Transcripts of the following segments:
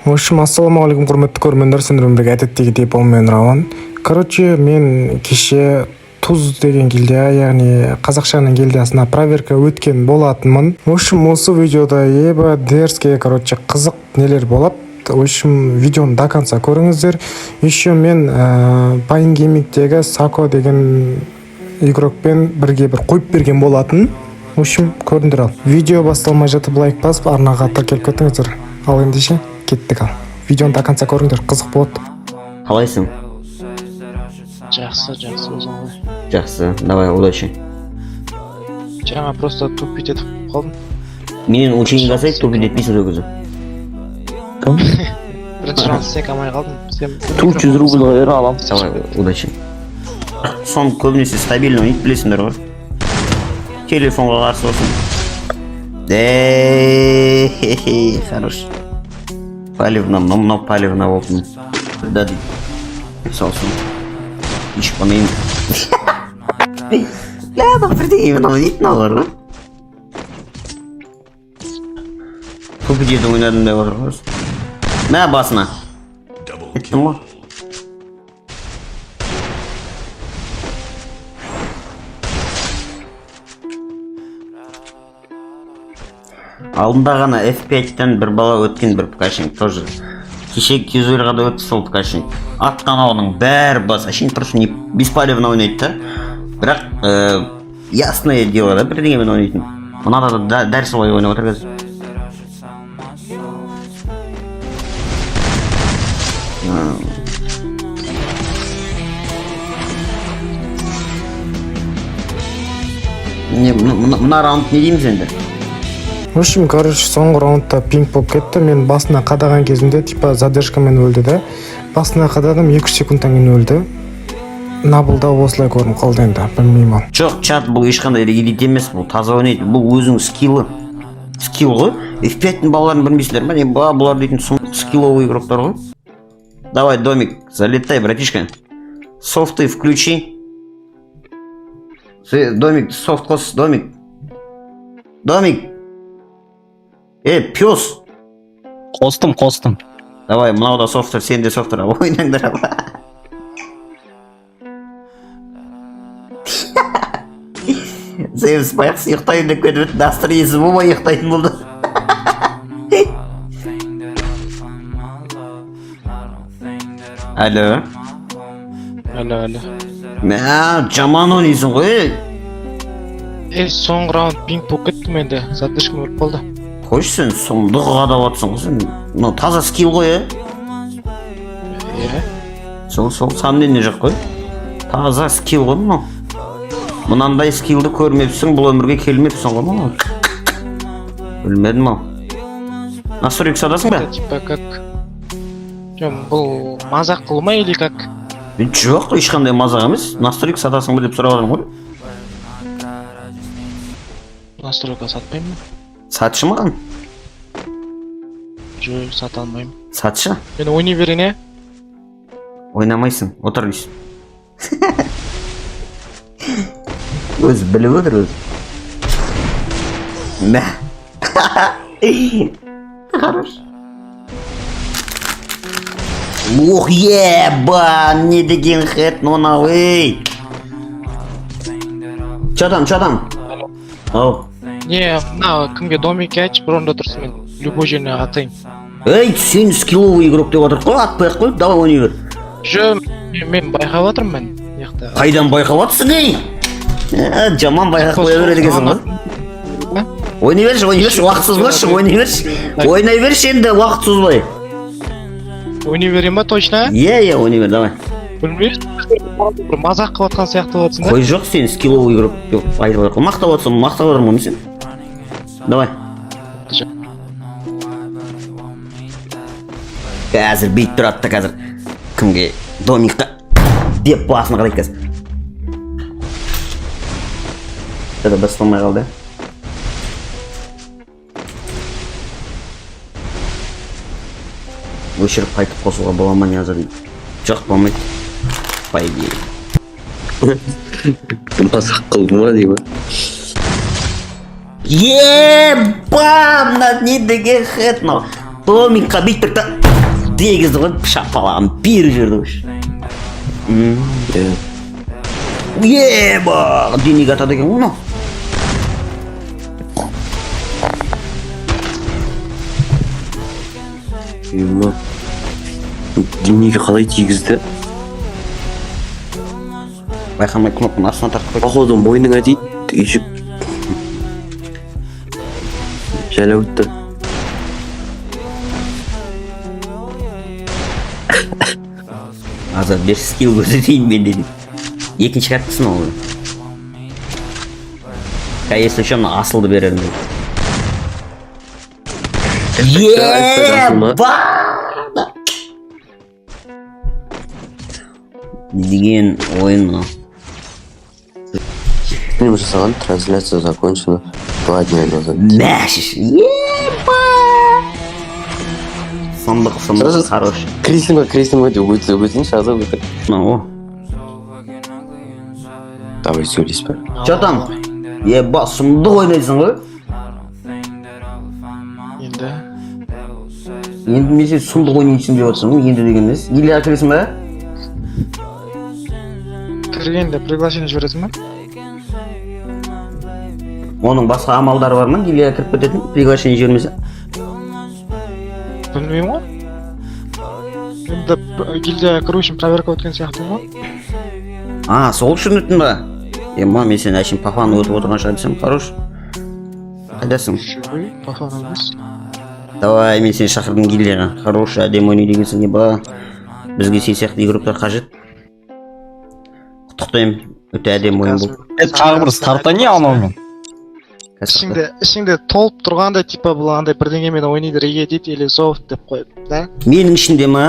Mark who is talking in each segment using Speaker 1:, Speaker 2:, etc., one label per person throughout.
Speaker 1: В общем, ассалаумағалейкум, құрметті көрермендер! Сендермен бірге әдеттегідей бұл мен, Рауан. Короче, мен кеше Туз деген гильдия, яғни қазақшаның гильдиясына проверка өткен болатынмын. В общем, осы видеода еба дерзкий, короче, қызық нелер болады. В общем, видеоны до конца көріңіздер. Еще мен Пайн Геймингтегі Сако деген игрокпен бірге бір қойып берген болатын. В общем, көріңдер. Ал видео басталмай жатып, лайк басып, арнаға тіркеліп кетіңіздер. Ал ендеше кеттік. Ал видеоны до конца көріңдер, қызық болады.
Speaker 2: Қалайсың?
Speaker 3: Жақсы, жақсы, өзің ғой?
Speaker 2: Жақсы, давай, удачи.
Speaker 3: Жаңа просто тупить етіп қалдым.
Speaker 2: Менен учение жасайды, тупить етпейсің сол кезде.
Speaker 3: Бірінші раунд стек алмай қалдым сен.
Speaker 4: 400 рубльға бер, алам.
Speaker 2: Давай, удачи. Сон көбінесе стабильно ойнайды, білесіңдер ғой. Телефонға қарсы болсын. Эй, хорош. Палевно, мынау, мынау палевно болды. Да дейді. Салсын. Ешқандай. Ля, мынау бірдеңе, мынау не дейді мыналар ғой? Тупить етіп ойнадым деп отыр ғой. Мә басына. Кеттім ғой. Алдында ғана F5-тен бір бала өткен, бір ПКшник тоже. Кеше Кизуэльға да өтті сол ПКшник. Атқан ауының бәрі бас. Әшейін просто не беспалевно ойнайды да. Бірақ ясное дело да, бірдеңемен ойнайтын. Мынада да дәл солай ойнап отыр қазір. Не, мына раунд не дейміз енді?
Speaker 1: В общем, короче, соңғы раундта пинг болып кетті. Мен басына қадаған кезімде типа задержкамен өлді да. Басына қададым, 2-3 секундтан кейін өлді. Набылда осылай көрініп қалды енді, білмеймін ал.
Speaker 2: Жоқ, чат, бұл ешқандай элит емес, бұл таза ойнайды. Бұл өзінің скиллы. Скилл ғой. F5-тің балаларын білмейсіңдер ма? Не, бұлар дейтін скилловый игроктар ғой. Давай, домик, залетай, братишка. Софты включи. Домик, софт қос, домик. Домик. Э, пес.
Speaker 4: Қостым, қостым.
Speaker 2: Давай, мынау да софтер, сен де софтер. Ойнаңдар. Зевс байғұс ұйықтайын деп кетіп еді, настроениесі болмай ұйықтайтын болды. Алло.
Speaker 3: Алло, алло.
Speaker 2: Мә, жаман ойнайсың ғой, ей.
Speaker 3: Е, соңғы раунд пинг болып кетті менде, задержка өліп қалды.
Speaker 2: Қойшы, сен сұмдық қадап жатсың ғой сен. Мынау таза скилл ғой, е?
Speaker 3: Иә.
Speaker 2: Сол, сол, сомнение жоқ қой. Таза скилл ғой мынау. Мынандай скиллді көрмепсің, бұл өмірге келмепсің ғой мынау. Білмедім ау. Настройка сатасың ба?
Speaker 3: Это типа как, жоқ, бұл мазақ қылу ма или как?
Speaker 2: Жоқ, ешқандай мазақ емес. Настройка сатасың ба деп сұрап жатырмын ғой.
Speaker 3: Настройка сатпаймын.
Speaker 2: Сатшы маған.
Speaker 3: Жоқ, сата алмаймын.
Speaker 2: Сатшы.
Speaker 3: Мен ойнай берейін, иә?
Speaker 2: Ойнамайсың, отыр дейсің. Өзі біліп отыр өзі. Мә. Хорош. Ох, еба, не деген хед мынау, ей. Чё там, чё там? Ау.
Speaker 3: Не, мына кімге, домикке айтшы, бір орында тұрсын, мен любой жеріне атайын.
Speaker 2: Ей, сен скилловый игрок деп отыр ғой, атпай ақ қой, давай, ойнай бер.
Speaker 3: Жоқ, мен байқап жатырмын, мен мына жақта.
Speaker 2: Қайдан байқап жатсың, ей? Ә, жаман байқап қоя береді екенсің ғой. Ойнай берші, ойнай берші, уақыт созбашы, ойнай берші. Ойнай берші енді, уақыт созбай.
Speaker 3: Ойнай берейін ба, точно?
Speaker 2: Иә, ойнай бер, давай.
Speaker 3: Білмеймін, бір мазақ қылып жатқан сияқты болып жатсың да.
Speaker 2: Қой, жоқ, сен скилловый игрок деп айтып отыр. Мақтап отырсың, мақтап отырмын ғой мен сені. Давай.
Speaker 3: Жоқ.
Speaker 2: Қазір бүйтіп тұрады да қазір. Кімге? Домикқа деп басына қарайды қазір. Это басталмай қалды. Өшіріп қайтып қосуға бола ма, не азыр? Жоқ, болмайды. По идее.
Speaker 4: Мазақ қылды ма деймін.
Speaker 2: Еба, мына не деген хед мынау? Домикқа бүйтіп тұр да. Дегізді ғой, шапалағын беріп жіберді ғой.
Speaker 4: Иә.
Speaker 2: Еба, денеге атады екен ғой мынау.
Speaker 4: Ема. Денеге қалай тигізді?
Speaker 2: Байқамай кнопканың астына тартып қойды.
Speaker 4: Походу мойныңа тиді, үйшік. Жайлау өтті.
Speaker 2: Азат, бер, скилл көрсетейін мен дедім. Екінші картасын ол. Ка, если что, мына асылды берермін деп. Еба! Не деген ойын мынау?
Speaker 4: Стрим жасаған, трансляция закончена 2 дня назад.
Speaker 2: Мәш! Еба! Сұмдық, сұмдық,
Speaker 4: Сразу-
Speaker 2: хороший.
Speaker 4: Кіресің ба, кіресің ба деп өтсе өтсінші, азап өтір.
Speaker 2: Мынау, о.
Speaker 4: Давай сөйлеспе.
Speaker 2: Че там? Еба, сұмдық ойнайсың ғой.
Speaker 3: Енді.
Speaker 2: Енді мен сен сұмдық ойнайсың деп отырсың ғой, енді деген несі? Гильдияға кіресің ба?
Speaker 3: Кіргенде приглашение жібересің ба?
Speaker 2: Оның басқа амалдары бар ма? Гильдияға кіріп кететін, приглашение жібермесе?
Speaker 3: Білмеймін ғой. Енді гильдияға кіру үшін проверка өткен сияқты ғой.
Speaker 2: А, сол үшін өттің ба? Ема, мен сені әшейін папаны өтіп отырған шығар десем, хорош. Қайдасың?
Speaker 3: Ой, пафан емес.
Speaker 2: Давай, мен сені шақырдым гильдияға. Хорош, әдемі ойнайды екенсің, еба. Бізге сен сияқты игроктар қажет. Құттықтаймын. Өте әдемі ойын болды.
Speaker 5: Е, тағы бір стартани анаумен.
Speaker 3: Ішіңде толып тұрғандай, типа, бұл андай бірдеңемен ойнайды, реге дейді или софт деп қойып, да?
Speaker 2: Менің ішімде ма?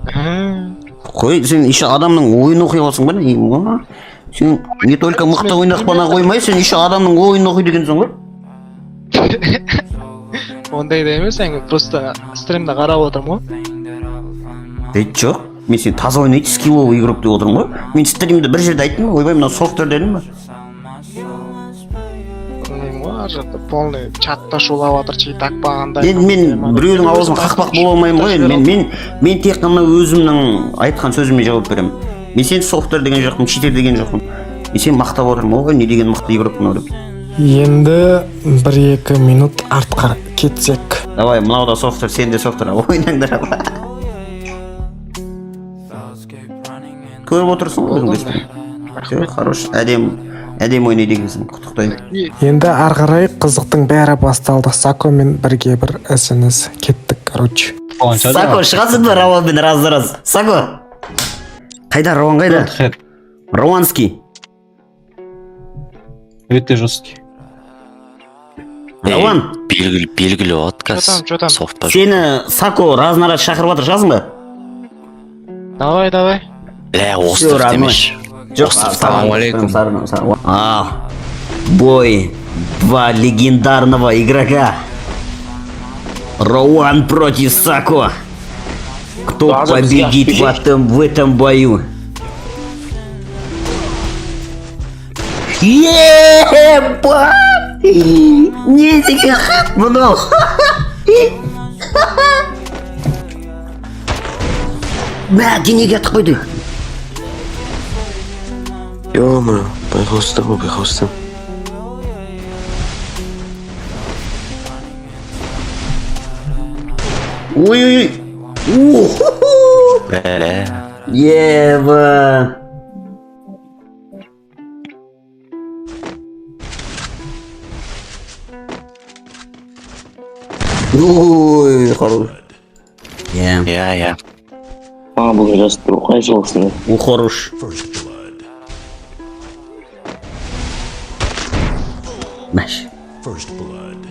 Speaker 3: Мгм.
Speaker 2: Қой, сен еще адамның ойын оқи аласың ба? Ема? Сен не только мықты ойнап қана қоймай, сен еще адамның ойын оқиды екенсің ғой.
Speaker 3: Ондай да емес әңгіме, просто стримді қарап отырмын ғой.
Speaker 2: Е, жоқ. Мен сен таза ойнайды, скилловый игрок деп отырмын ғой. Мен стримде бір жерде айттым ба? Ойбай, мынау софтер дедім ба?
Speaker 3: Білмеймін ғой, ар жақта полный чатта шулап жатыр, читак бағандай.
Speaker 2: Енді мен біреудің аузын қақпақ бола алмаймын ғой енді. Мен тек қана өзімнің айтқан сөзіме жауап беремін. Мен сені софтер деген жоқпын, читер деген жоқпын. Мен сені мақтап отырмын. Ой, не деген мықты игрок мынау деп.
Speaker 1: Енді 1-2 минут артқа кетсек.
Speaker 2: Давай, мынау да софтер, сен де софтер. Ойнаңдар. Көріп отырсың ғой өзің де. Всё, хорош, әдемі, әдемі ойнайды екенсің. Құттықтаймын.
Speaker 1: Енді ары қарай қызықтың бәрі басталды. Сакомен бірге бір СНС кеттік, короче.
Speaker 2: Сако, шығасың ба Рауанмен раз раз? Сако. Қайда Рауан, қайда?
Speaker 5: Хед.
Speaker 2: Рауанский.
Speaker 5: Өте жесткий.
Speaker 2: Рауан,
Speaker 6: Белгілі, белгілі отказ.
Speaker 3: Чё там, чё там?
Speaker 6: Софт па?
Speaker 2: Сені Сако раз на раз шақырып жатыр, шығасың ба?
Speaker 3: Давай, давай.
Speaker 6: Бля,
Speaker 2: Всё,
Speaker 6: остров
Speaker 2: родной.
Speaker 6: демеш.
Speaker 2: Жоқ,
Speaker 6: Остров.
Speaker 2: ассалаумағалейкум. А, бой два легендарного игрока. Рауан против Сако. Кто победит в этом бою? Ебать! Не деген мынау? Мә, денеге атып қойды.
Speaker 4: Ё-моё, байқаусызда ғой, байқаусызда.
Speaker 2: Ой, ой, ой. Уху!
Speaker 6: Бля.
Speaker 2: Еба. Ой, хорош. Иә.
Speaker 6: Иә, иә.
Speaker 4: Маған бүгін жазып тұр, қай жылғысың?
Speaker 2: У, хорош. Мәш.
Speaker 7: First blood.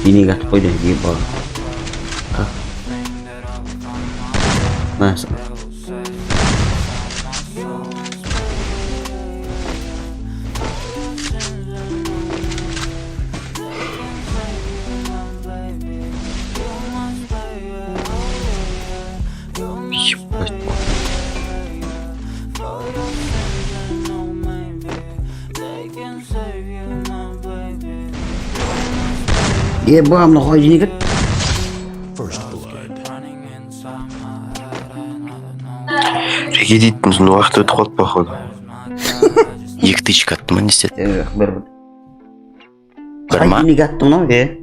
Speaker 2: Денеге атып қойды, еба. Мә,
Speaker 4: Ебать.
Speaker 2: Еба, мынау қалай жинек еді?
Speaker 4: Реге дейтін уақыт өтіп қалды, походу.
Speaker 6: Екі тычка атты ма, не істеді?
Speaker 2: Е, бір бір.
Speaker 6: Бір ма?
Speaker 2: Қай денеге атты мынау, е?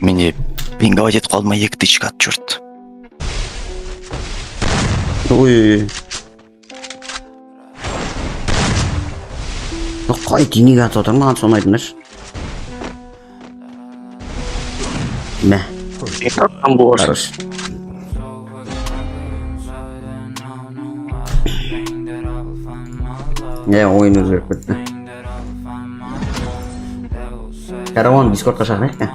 Speaker 6: Менде пинговать етіп қалды ма, екі тычка атты, черт.
Speaker 2: Ой, ой, ой. Мынау қалай денеге атып отыр, маған соны айтыңдаршы. Мә. Хорош. Е, ойын өзгеріп кетті. Караван, Дискордқа шақырайық та.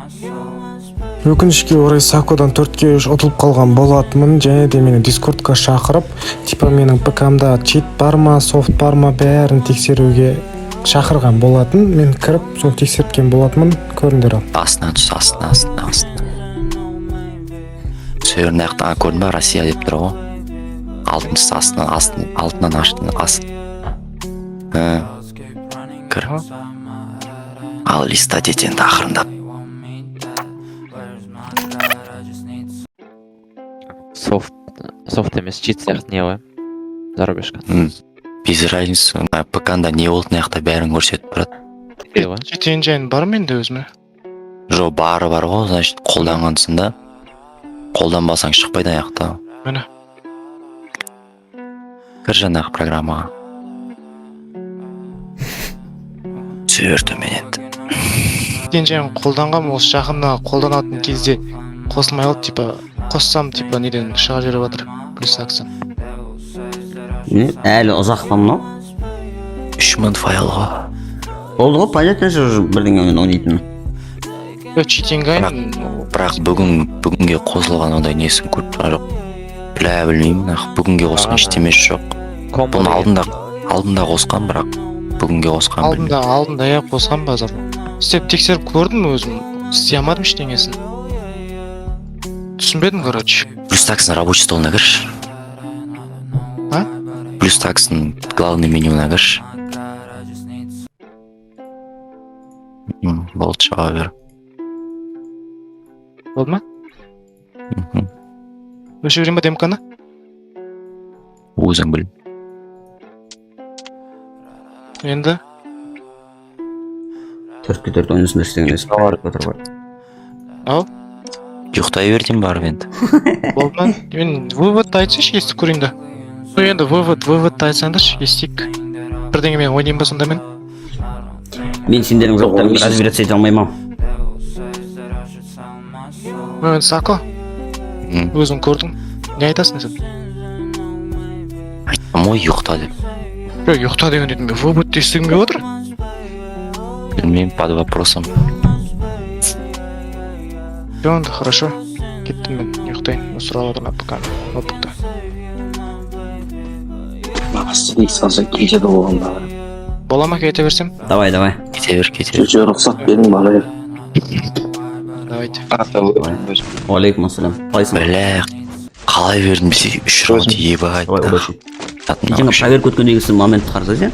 Speaker 1: Өкінішке орай, Сакодан 4-3 ұтылып қалған болатынмын. Және де мені Дискордқа шақырып, типа менің ПК-мда чит бар ма, софт бар ма, бәрін тексеруге шақырған болатын. Мен кіріп, соны тексерткен болатынмын. Көріңдер, ал.
Speaker 6: Астына түс, астына, астына, астына. Түсе бер, мына жақта көрдің ба, Россия деп тұр ғой. Алтыншысы астынан, астын, алтынан аштын, ас. Ә, кір. Ал листать ет енді ақырындап.
Speaker 7: Софт емес, чит сияқты не ғой, зарубежка.
Speaker 6: Без разницы, мына ПК-нда не болды, мына жақта бәрін көрсетіп тұрады.
Speaker 7: Не ғой.
Speaker 3: Cheat engine бар менде өзіме.
Speaker 6: Жоқ, бары бар ғой, значит, қолданғансың да. Қолданбасаң, шықпайды ана жақта.
Speaker 3: Міне.
Speaker 6: Кір жаңағы программаға. Түсе бер төмен енді.
Speaker 3: Cheat engine қолданғанмын, осы жақында қолданатын кезде қосылмай қалды, типа қоссам, типа неден шыға жіберіп жатыр BlueStacks-тан.
Speaker 2: Не, әлі ұзақ па мынау?
Speaker 6: 3000 файл ғой.
Speaker 2: Болды ғой, понятно же, уже бірдеңемен ойнайтыны.
Speaker 3: Жоқ, Cheat Engine.
Speaker 6: Бірақ бүгінге қосылған ондай несін көріп тұрған жоқ. Бля, білмеймін, нах, бүгінге қосқан ештемесі жоқ.
Speaker 7: Комбо
Speaker 6: Бұны
Speaker 7: деген.
Speaker 6: алдында қосқан, бірақ бүгінге қосқан білмеймін.
Speaker 3: Алдында, иә, қосқан, базар. Істеп тексеріп көрдім өзім. Істей алмадым ештеңесін. Түсінбедім, короче.
Speaker 6: BlueStacks-ың рабочий столына кірші.
Speaker 3: А?
Speaker 6: BlueStacks-ың главный менюына кірші. Болды, шыға бер.
Speaker 3: Болды ма?
Speaker 6: Мхм.
Speaker 3: Өшіре берейін ба демканы?
Speaker 6: Өзің біл.
Speaker 3: Енді
Speaker 2: 4-4 ойнасында істеген емес. Отыр ғой.
Speaker 3: Ау.
Speaker 6: Ұйықтай бер деймін барып енді.
Speaker 3: Болды ма? Мен выводты айтсайшы, естіп көрейін да. Ну енді выводты айтсаңдаршы, естиік. Бірдеңемен ойнайын ба сонда мен?
Speaker 2: Мен сендердің жоқтарыңды разбираться ете алмаймын ау.
Speaker 3: Ну енді, Сако, өзің көрдің. Не айтасың сен?
Speaker 6: Айттым ғой, ұйықта деп.
Speaker 3: Жоқ, ұйықта деген едім мен. Выводты естігім келіп отыр.
Speaker 6: Білмеймін, под вопросом.
Speaker 3: Жоқ, енді хорошо. Кеттім мен, ұйықтайын. Сұрап жатырмын ПК-ны, ноутбукта.
Speaker 4: Салса кетеді оған бары.
Speaker 3: Бола ма, кете берсем?
Speaker 2: Давай, давай.
Speaker 6: Кете бер, кете бер.
Speaker 4: Чуть рұқсат берің, бара.
Speaker 3: Давайте.
Speaker 2: Уалейкум ассалам. Қалайсың?
Speaker 6: Бля, қалай бердім десе, үш раунд, ебать.
Speaker 2: Давай, удачи. Жаңа проверка өткендегі моментті қараса сен.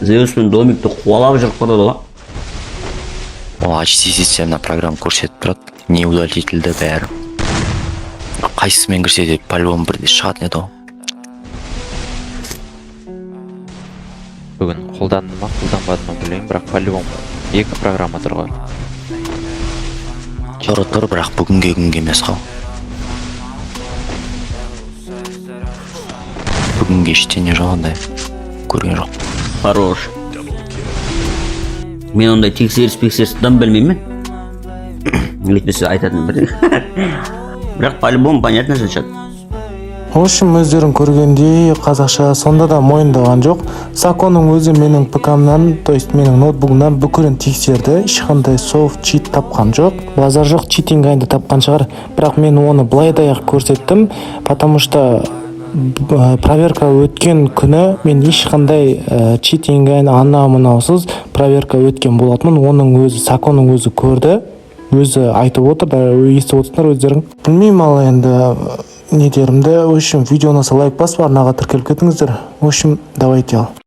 Speaker 2: Зеус пен Домикті қуалап жүріп барады ғой.
Speaker 6: Ол HD системна программа көрсетіп тұрады. Не удалить етілді, бәрі. Қайсысымен кірсе де по-любому бірде шығатын еді ғой.
Speaker 7: Бүгін қолданды ма, қолданбады ма, білмеймін, бірақ по-любому екі программа тұр ғой.
Speaker 6: Тұр, тұр, бірақ бүгінге күнге емес қой. Бүгінге ештеңе жоқ ондай. Көрген жоқ.
Speaker 2: Хорош. Мен ондай тексеріс пексеріс дым білмеймін. Әйтпесе айтатын бірдеңе. Бірақ по-любому понятно же что.
Speaker 1: В общем, өздерің көргендей, қазақша сонда да мойындаған жоқ. Саконың өзі менің ПК-мнан, то есть менің ноутбугымнан бүкілін тексерді, ешқандай софт, чит тапқан жоқ. Базар жоқ, Cheat Engine-ді тапқан шығар. Бірақ мен оны былай да ақ көрсеттім, потому что проверка өткен күні мен ешқандай Cheat Engine ана мынаусыз проверка өткен болатынмын. Оның өзі, Саконың өзі көрді, өзі айтып отыр да, естіп отырсыңдар өздерің. Білмеймін, ал енді не дерімді. В общем, видео ұнаса, лайк басып, арнаға тіркеліп кетіңіздер. В общем, давайте, ал.